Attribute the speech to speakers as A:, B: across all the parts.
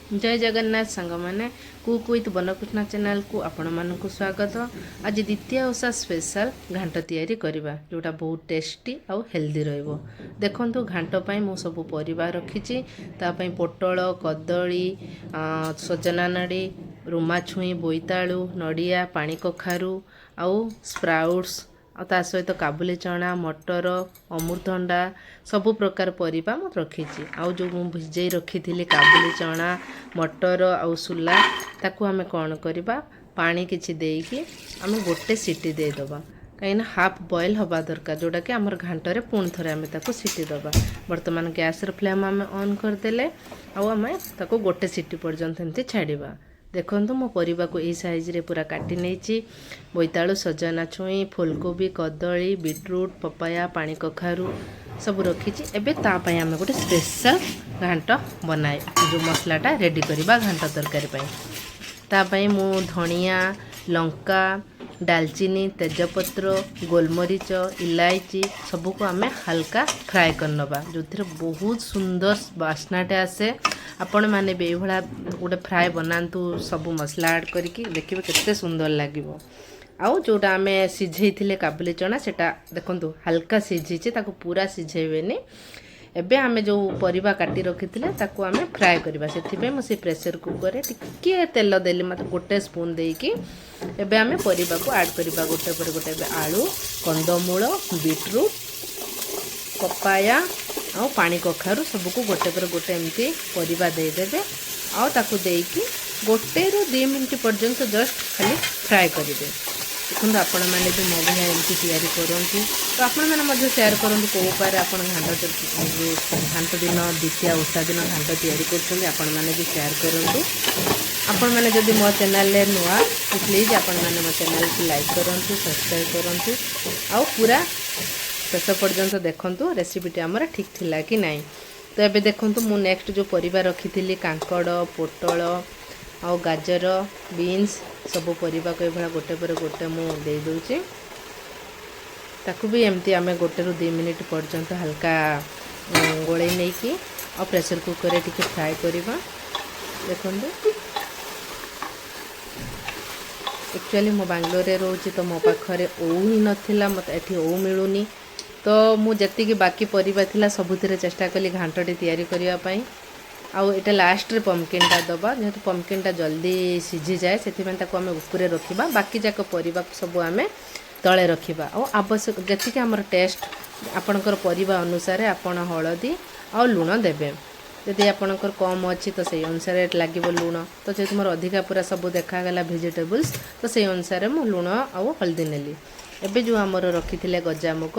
A: ଜୟ ଜଗନ୍ନାଥ ସାଙ୍ଗମାନେ, cook with ବନକୃଷ୍ଣ ଚ୍ୟାନେଲକୁ ଆପଣମାନଙ୍କୁ ସ୍ୱାଗତ। ଆଜି ଦ୍ୱିତୀୟ ଓଷା ସ୍ପେଶାଲ ଘାଣ୍ଟ ତିଆରି କରିବା, ଯେଉଁଟା ବହୁତ ଟେଷ୍ଟି ଆଉ ହେଲ୍ଦି ରହିବ। ଦେଖନ୍ତୁ, ଘାଣ୍ଟ ପାଇଁ ମୁଁ ସବୁ ପରିବା ରଖିଛି। ତା ପାଇଁ ପୋଟଳ, କଦଳୀ, ସଜନା ନାଡ଼ି, ରୁମା ଛୁଇଁ, ବୋଇତାଳୁ, ନଡ଼ିଆ, ପାଣି କଖାରୁ ଆଉ ସ୍ପ୍ରାଉଟ୍ସ, ଆଉ ତା ସହିତ କାବୁଲି ଚଣା, ମଟର, ଅମୃତଭଣ୍ଡା, ସବୁ ପ୍ରକାର ପରିବା ମୁଁ ରଖିଛି। ଆଉ ଯେଉଁ ମୁଁ ଭିଜେଇ ରଖିଥିଲି କାବୁଲି ଚଣା, ମଟର ଆଉ ସୋଲା, ତାକୁ ଆମେ କ'ଣ କରିବା? ପାଣି କିଛି ଦେଇକି ଆମେ ଗୋଟେ ସିଟି ଦେଇଦେବା, କାହିଁକିନା ହାଫ୍ ବଏଲ୍ ହେବା ଦରକାର, ଯେଉଁଟାକି ଆମର ଘାଣ୍ଟରେ ପୁଣି ଥରେ ଆମେ ତାକୁ ସିଟି ଦେବା। ବର୍ତ୍ତମାନ ଗ୍ୟାସ୍ର ଫ୍ଲେମ୍ ଆମେ ଅନ୍ କରିଦେଲେ ଆଉ ଆମେ ତାକୁ ଗୋଟେ ସିଟି ପର୍ଯ୍ୟନ୍ତ ଏମିତି ଛାଡ଼ିବା। ଦେଖନ୍ତୁ, ମୁଁ ପରିବାକୁ ଏଇ ସାଇଜ୍ରେ ପୁରା କାଟି ନେଇଛି। ବୋଇତାଳୁ, ସଜନା ଛୁଇଁ, ଫୁଲକୋବି, କଦଳୀ, ବିଟରୁଟ୍, ପପାୟା, ପାଣି କଖାରୁ ସବୁ ରଖିଛି। ଏବେ ତା ପାଇଁ ଆମେ ଗୋଟେ ସ୍ପେଶାଲ ଘାଣ୍ଟ ବନାଏ, ଯେଉଁ ମସଲାଟା ରେଡ଼ି କରିବା ଘାଣ୍ଟ ତରକାରୀ ପାଇଁ। ତା ପାଇଁ ମୁଁ ଧଣିଆ, ଲଙ୍କା, ଡାଲଚିନି, ତେଜପତ୍ର, ଗୋଲମରିଚ, ଇଲାଇଚି ସବୁକୁ ଆମେ ହାଲକା ଫ୍ରାଏ କରିନେବା, ଯେଉଁଥିରେ ବହୁତ ସୁନ୍ଦର ବାସ୍ନାଟେ ଆସେ। ଆପଣମାନେ ବି ଏଇଭଳିଆ ଗୋଟେ ଫ୍ରାଏ ବନାନ୍ତୁ, ସବୁ ମସଲା ଆଡ଼୍ କରିକି ଦେଖିବେ କେତେ ସୁନ୍ଦର ଲାଗିବ। ଆଉ ଯେଉଁଟା ଆମେ ସିଝେଇଥିଲେ କାବୁଲି ଚଣା, ସେଇଟା ଦେଖନ୍ତୁ ହାଲକା ସିଝିଛି, ତାକୁ ପୁରା ସିଝେଇବେନି। ଏବେ ଆମେ ଯେଉଁ ପରିବା କାଟି ରଖିଥିଲେ, ତାକୁ ଆମେ ଫ୍ରାଏ କରିବା। ସେଥିପାଇଁ ମୁଁ ସେ ପ୍ରେସର କୁକରରେ ଟିକିଏ ତେଲ ଦେଲି, ମାତ୍ର ଗୋଟେ ସ୍ପୁନ୍ ଦେଇକି। ଏବେ ଆମେ ପରିବାକୁ ଆଡ଼୍ କରିବା ଗୋଟେ ପରେ ଗୋଟେ। ଏବେ ଆଳୁ, କନ୍ଦମୂଳ, ବିଟରୁଟ୍, ପପାୟା ଆଉ ପାଣି କଖାରୁ ସବୁକୁ ଗୋଟେ ପରେ ଗୋଟେ ଏମିତି ପରିବା ଦେଇଦେବେ। ଆଉ ତାକୁ ଦେଇକି 1ରୁ 2 ମିନିଟ୍ ପର୍ଯ୍ୟନ୍ତ ଜଷ୍ଟ ଖାଲି ଫ୍ରାଏ କରିବେ। ଦେଖନ୍ତୁ, ଆପଣମାନେ ବି ମୋ ଭଳିଆ ଏମିତି ତିଆରି କରନ୍ତୁ, ତ ଆପଣମାନେ ମଧ୍ୟ ସେୟାର କରନ୍ତୁ କେଉଁ ଉପାୟରେ ଆପଣ ଘାଣ୍ଟ, ଯେଉଁ ଘାଣ୍ଟ ଦିନ, ଦ୍ୱିତୀୟ ଓଷା ଦିନ ଘାଣ୍ଟ ତିଆରି କରୁଛନ୍ତି, ଆପଣମାନେ ବି ସେୟାର କରନ୍ତୁ। ଆପଣମାନେ ଯଦି ମୋ ଚ୍ୟାନେଲରେ ନୂଆ, ପ୍ଲିଜ୍ ଆପଣମାନେ ମୋ ଚ୍ୟାନେଲକୁ ଲାଇକ୍ କରନ୍ତୁ, ସବସ୍କ୍ରାଇବ୍ କରନ୍ତୁ ଆଉ ପୁରା ଶେଷ ପର୍ଯ୍ୟନ୍ତ ଦେଖନ୍ତୁ ରେସିପିଟି ଆମର ଠିକ୍ ଥିଲା କି ନାହିଁ। ତ ଏବେ ଦେଖନ୍ତୁ, ମୁଁ ନେକ୍ସଟ ଯେଉଁ ପରିବା ରଖିଥିଲି, କାଙ୍କଡ଼, ପୋଟଳ ଆଉ ଗାଜର, ବିନ୍ସ, ସବୁ ପରିବାକୁ ଏଇଭଳିଆ ଗୋଟେ ପରେ ଗୋଟେ ମୁଁ ଦେଇଦେଉଛି। ତାକୁ ବି ଏମିତି ଆମେ 1ରୁ 2 ମିନିଟ୍ ପର୍ଯ୍ୟନ୍ତ ହାଲକା ଗୋଳେଇ ନେଇକି ଆଉ ପ୍ରେସର କୁକରରେ ଟିକେ ଫ୍ରାଏ କରିବା। ଦେଖନ୍ତୁ, ଆକ୍ଚୁଆଲି ମୁଁ ବାଙ୍ଗଲୋରରେ ରହୁଛି, ତ ମୋ ପାଖରେ ଓଉ ହିଁ ନଥିଲା। ମୋତେ ଏଠି ଓଉ ମିଳୁନି। ତ ମୁଁ ଯେତିକି ବାକି ପରିବା ଥିଲା, ସବୁଥିରେ ଚେଷ୍ଟା କଲି ଘାଣ୍ଟଟି ତିଆରି କରିବା ପାଇଁ। ଆଉ ଏଇଟା ଲାଷ୍ଟରେ ପମ୍ପକିନ୍ଟା ଦେବା, ଯେହେତୁ ପମ୍ପକିନ୍ଟା ଜଲ୍ଦି ସିଝିଯାଏ, ସେଥିପାଇଁ ତାକୁ ଆମେ ଉପରେ ରଖିବା। ବାକି ଯାକ ପରିବାକୁ ସବୁ ଆମେ ତଳେ ରଖିବା। ଆଉ ଆବଶ୍ୟକ ଯେତିକି ଆମର ଟେଷ୍ଟ, ଆପଣଙ୍କର ପରିବା ଅନୁସାରେ ଆପଣ ହଳଦୀ ଆଉ ଲୁଣ ଦେବେ। ଯଦି ଆପଣଙ୍କର କମ୍ ଅଛି, ତ ସେଇ ଅନୁସାରେ ଲାଗିବ ଲୁଣ। ତ ଯେହେତୁ ମୋର ଅଧିକା ପୁରା ସବୁ ଦେଖାଗଲା ଭେଜିଟେବୁଲ୍ସ, ତ ସେଇ ଅନୁସାରେ ମୁଁ ଲୁଣ ଆଉ ହଳଦୀ ନେଲି। ଏବେ ଯେଉଁ ଆମର ରଖିଥିଲେ ଗଜାମୁଗ,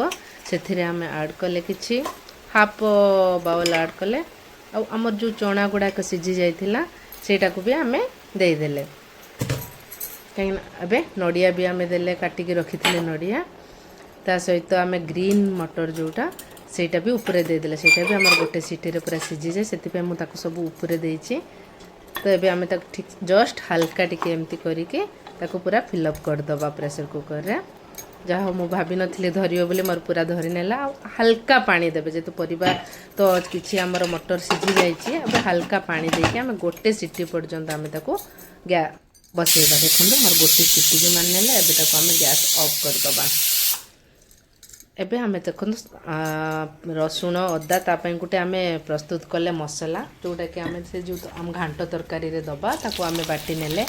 A: ସେଥିରେ ଆମେ ଆଡ଼୍ କଲେ କିଛି, ହାଫ୍ ବାଉଲ୍ ଆଡ଼୍ କଲେ। ଆଉ ଆମର ଯେଉଁ ଚଣା ଗୁଡ଼ାକ ସିଝି ଯାଇଥିଲା, ସେଇଟାକୁ ବି ଆମେ ଦେଇଦେଲେ, କାହିଁକିନା ଏବେ ନଡ଼ିଆ ବି ଆମେ ଦେଲେ, କାଟିକି ରଖିଥିଲେ ନଡ଼ିଆ। ତା ସହିତ ଆମେ ଗ୍ରୀନ୍ ମଟର ଯେଉଁଟା, ସେଇଟା ବି ଉପରେ ଦେଇଦେଲେ। ସେଇଟା ବି ଆମର ଗୋଟେ ସିଟିରେ ପୁରା ସିଝିଯାଏ, ସେଥିପାଇଁ ମୁଁ ତାକୁ ସବୁ ଉପରେ ଦେଇଛି। ତ ଏବେ ଆମେ ତାକୁ ଠିକ୍ ଜଷ୍ଟ ହାଲକା ଟିକେ ଏମିତି କରିକି ତାକୁ ପୁରା ଫିଲ୍ଅପ୍ କରିଦେବା ପ୍ରେସର କୁକରରେ। ଯାହା ହଉ, ମୁଁ ଭାବିନଥିଲି ଧରିବ ବୋଲି, ମୋର ପୁରା ଧରି ନେଲା। ଆଉ ହାଲକା ପାଣି ଦେବେ, ଯେହେତୁ ପରିବା ତ କିଛି ଆମର ମଟର ସିଝି ଯାଇଛି। ଏବେ ହାଲକା ପାଣି ଦେଇକି ଆମେ ଗୋଟେ ସିଟି ପର୍ଯ୍ୟନ୍ତ ଆମେ ତାକୁ ବସେଇବା। ଦେଖନ୍ତୁ, ମୋର ଗୋଟେ ସିଟି ବି ମାରିନେଲା। ଏବେ ତାକୁ ଆମେ ଗ୍ୟାସ୍ ଅଫ୍ କରିଦେବା। ଏବେ ଆମେ ଦେଖନ୍ତୁ, ରସୁଣ, ଅଦା, ତା ପାଇଁ ଗୋଟେ ଆମେ ପ୍ରସ୍ତୁତ କଲେ ମସଲା, ଯେଉଁଟାକି ଆମେ ସେ ଯେଉଁ ଆମ ଘାଣ୍ଟ ତରକାରୀରେ ଦେବା, ତାକୁ ଆମେ ବାଟି ନେଲେ।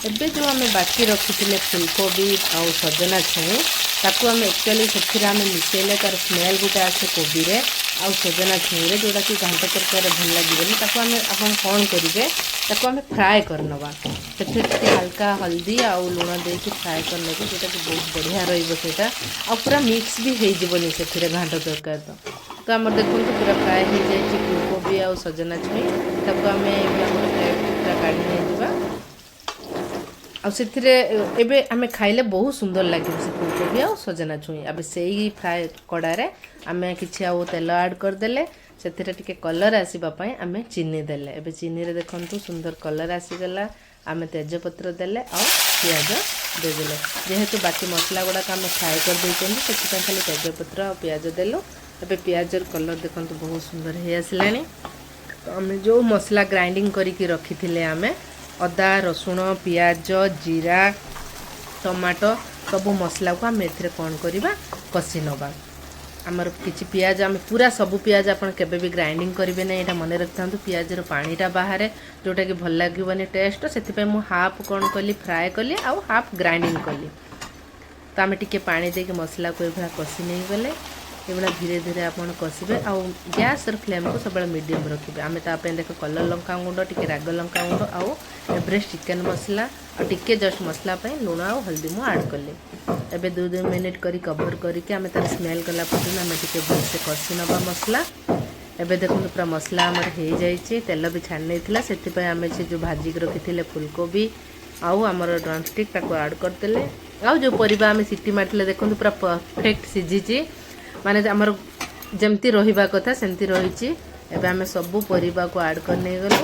A: ଏବେ ଯେଉଁ ଆମେ ବାକି ରଖିଥିଲେ ଫୁଲକୋବି ଆଉ ସଜନା ଛୁଇଁ, ତାକୁ ଆମେ ଆକ୍ଚୁଆଲି ସେଥିରେ ଆମେ ମିଶାଇଲେ ତା'ର ସ୍ମେଲ୍ ଗୋଟେ ଆସେ କୋବିରେ ଆଉ ସଜନା ଛୁଇଁରେ, ଯେଉଁଟାକି ଘାଣ୍ଟ ତରକାରୀରେ ଭଲ ଲାଗିବନି। ତାକୁ ଆମେ ଆପଣ କ'ଣ କରିବେ, ତାକୁ ଆମେ ଫ୍ରାଏ କରିନେବା। ସେଥିରେ ଟିକେ ହାଲକା ହଳଦୀ ଆଉ ଲୁଣ ଦେଇକି ଫ୍ରାଏ କରିନେବେ, ଯେଉଁଟାକି ବହୁତ ବଢ଼ିଆ ରହିବ ସେଇଟା, ଆଉ ପୁରା ମିକ୍ସ ବି ହେଇଯିବନି ସେଥିରେ ଘାଣ୍ଟ ତରକାରୀ। ତ ଆମର ଦେଖନ୍ତୁ, ପୁରା ଫ୍ରାଏ ହେଇଯାଇଛି ଫୁଲକୋବି ଆଉ ସଜନା ଛୁଇଁ। ତାକୁ ଆମେ ଏବେ ଗୋଟେ ପ୍ଲେଟ୍କୁ ପୁରା କାଢ଼ି ନେଇଯିବା। ଆଉ ସେଥିରେ ଏବେ ଆମେ ଖାଇଲେ ବହୁତ ସୁନ୍ଦର ଲାଗିବ ସେ ଫୁଲକୋବି ଆଉ ସଜନା ଛୁଇଁ। ଏବେ ସେଇ ଫ୍ରାଏ କଡ଼ାରେ ଆମେ କିଛି ଆଉ ତେଲ ଆଡ଼୍ କରିଦେଲେ। ସେଥିରେ ଟିକେ କଲର୍ ଆସିବା ପାଇଁ ଆମେ ଚିନି ଦେଲେ। ଏବେ ଚିନିରେ ଦେଖନ୍ତୁ ସୁନ୍ଦର କଲର୍ ଆସିଗଲା। ଆମେ ତେଜପତ୍ର ଦେଲେ ଆଉ ପିଆଜ ଦେଇଦେଲେ। ଯେହେତୁ ବାକି ମସଲା ଗୁଡ଼ାକ ଆମେ ଫ୍ରାଏ କରିଦେଇଛନ୍ତି, ସେଥିପାଇଁ ଖାଲି ତେଜପତ୍ର ଆଉ ପିଆଜ ଦେଲୁ। ଏବେ ପିଆଜର କଲର୍ ଦେଖନ୍ତୁ, ବହୁତ ସୁନ୍ଦର ହେଇ ଆସିଲାଣି। ତ ଆମେ ଯେଉଁ ମସଲା ଗ୍ରାଇଣ୍ଡିଙ୍ଗ କରିକି ରଖିଥିଲେ, ଆମେ ଅଦା, ରସୁଣ, ପିଆଜ, ଜିରା, ଟମାଟୋ, ସବୁ ମସଲାକୁ ଆମେ ଏଥିରେ କ'ଣ କରିବା? କଷି ନେବା। ଆମର କିଛି ପିଆଜ, ଆମେ ପୁରା ସବୁ ପିଆଜ ଆପଣ କେବେ ବି ଗ୍ରାଇଣ୍ଡିଙ୍ଗ କରିବେ ନାହିଁ, ଏଇଟା ମନେ ରଖିଥାନ୍ତୁ। ପିଆଜର ପାଣିଟା ବାହାରେ, ଯେଉଁଟାକି ଭଲ ଲାଗିବନି ଟେଷ୍ଟ। ସେଥିପାଇଁ ମୁଁ ହାଫ୍ କ'ଣ କଲି? ଫ୍ରାଏ କଲି ଆଉ ହାଫ୍ ଗ୍ରାଇଣ୍ଡିଙ୍ଗ କଲି। ତ ଆମେ ଟିକେ ପାଣି ଦେଇକି ମସଲାକୁ ଏଇଭଳିଆ କଷି ନେଇଗଲେ। ଏଇଭଳିଆ ଧୀରେ ଧୀରେ ଆପଣ କଷିବେ ଆଉ ଗ୍ୟାସ୍ର ଫ୍ଲେମ୍କୁ ସବୁବେଳେ ମିଡ଼ିୟମ୍ ରଖିବେ। ଆମେ ତା ପାଇଁ ଦେଖ କଲର୍ ଲଙ୍କା ଗୁଣ୍ଡ, ଟିକେ ରାଗ ଲଙ୍କା ଗୁଣ୍ଡ ଆଉ ଏଭରେଷ୍ଟ ଚିକେନ୍ ମସଲା ଆଉ ଟିକେ ଜଷ୍ଟ ମସଲା ପାଇଁ ଲୁଣ ଆଉ ହଳଦୀ ମୁଁ ଆଡ଼୍ କଲି। ଏବେ 2 2 ମିନିଟ୍ କରି କଭର୍ କରିକି ଆମେ ତାର ସ୍ମେଲ୍ ଗଲା ପର୍ଯ୍ୟନ୍ତ ଆମେ ଟିକେ ଭଲସେ କଷି ନେବା ମସଲା। ଏବେ ଦେଖନ୍ତୁ, ପୁରା ମସଲା ଆମର ହେଇଯାଇଛି, ତେଲ ବି ଛାଣି ନେଇଥିଲା। ସେଥିପାଇଁ ଆମେ ସେ ଯେଉଁ ଭାଜିକି ରଖିଥିଲେ ଫୁଲକୋବି ଆଉ ଆମର ଡ୍ରମଷ୍ଟିକ୍, ତାକୁ ଆଡ଼୍ କରିଦେଲେ। ଆଉ ଯେଉଁ ପରିବା ଆମେ ସିଟି ମାରିଥିଲେ, ଦେଖନ୍ତୁ ପୁରା ପରଫେକ୍ଟ ସିଝିଛି, ମାନେ ଆମର ଯେମିତି ରହିବା କଥା ସେମିତି ରହିଛି। ଏବେ ଆମେ ସବୁ ପରିବାକୁ ଆଡ଼୍ କରି ନେଇଗଲୁ।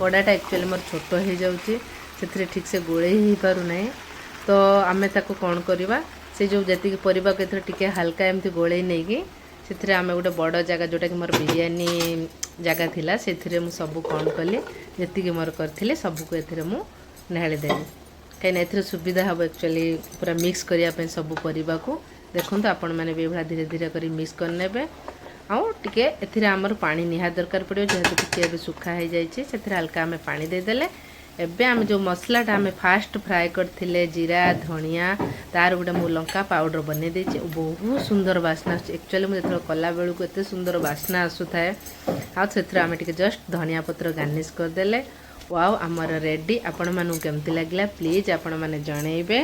A: କଡ଼ାଟା ଆକ୍ଚୁଆଲି ମୋର ଛୋଟ ହେଇଯାଉଛି, ସେଥିରେ ଠିକ୍ସେ ଗୋଳେଇ ହେଇପାରୁନାହିଁ। ତ ଆମେ ତାକୁ କ'ଣ କରିବା? ସେ ଯେଉଁ ଯେତିକି ପରିବାକୁ ଏଥିରେ ଟିକେ ହାଲକା ଏମିତି ଗୋଳେଇ ନେଇକି ସେଥିରେ ଆମେ ଗୋଟେ ବଡ଼ ଜାଗା, ଯେଉଁଟାକି ମୋର ବିରିୟାନୀ ଜାଗା ଥିଲା, ସେଥିରେ ମୁଁ ସବୁ କ'ଣ କଲି? ଯେତିକି ମୋର କରିଥିଲି ସବୁକୁ ଏଥିରେ ମୁଁ ଢାଳିଦେଲି, କାହିଁକିନା ଏଥିରେ ସୁବିଧା ହେବ ଆକ୍ଚୁଆଲି ପୁରା ମିକ୍ସ କରିବା ପାଇଁ ସବୁ ପରିବାକୁ। ଦେଖନ୍ତୁ, ଆପଣମାନେ ବି ଏଇଭଳିଆ ଧୀରେ ଧୀରେ କରି ମିକ୍ସ କରିନେବେ। ଆଉ ଟିକେ ଏଥିରେ ଆମର ପାଣି ନିହାତି ଦରକାର ପଡ଼ିବ, ଯେହେତୁ ଟିକେ ଏବେ ଶୁଖା ହେଇଯାଇଛି, ସେଥିରେ ହାଲକା ଆମେ ପାଣି ଦେଇଦେଲେ। ଏବେ ଆମେ ଯେଉଁ ମସଲାଟା ଆମେ ଫାଷ୍ଟ ଫ୍ରାଏ କରିଥିଲେ, ଜିରା, ଧଣିଆ, ତାର ଗୋଟେ ମୁଁ ଲଙ୍କା ପାଉଡ଼ର ବନେଇ ଦେଇଛି। ବହୁତ ସୁନ୍ଦର ବାସ୍ନା ଆସୁଛି। ଆକ୍ଚୁଆଲି ମୁଁ ଯେତେବେଳେ କଲାବେଳକୁ ଏତେ ସୁନ୍ଦର ବାସ୍ନା ଆସୁଥାଏ। ଆଉ ସେଥିରେ ଆମେ ଟିକେ ଜଷ୍ଟ ଧନିଆ ପତ୍ର ଗାର୍ନିସ୍ କରିଦେଲେ। ୱାଓ, ଆମର ରେଡ଼ି। ଆପଣମାନଙ୍କୁ କେମିତି ଲାଗିଲା, ପ୍ଲିଜ୍ ଆପଣମାନେ ଜଣେଇବେ।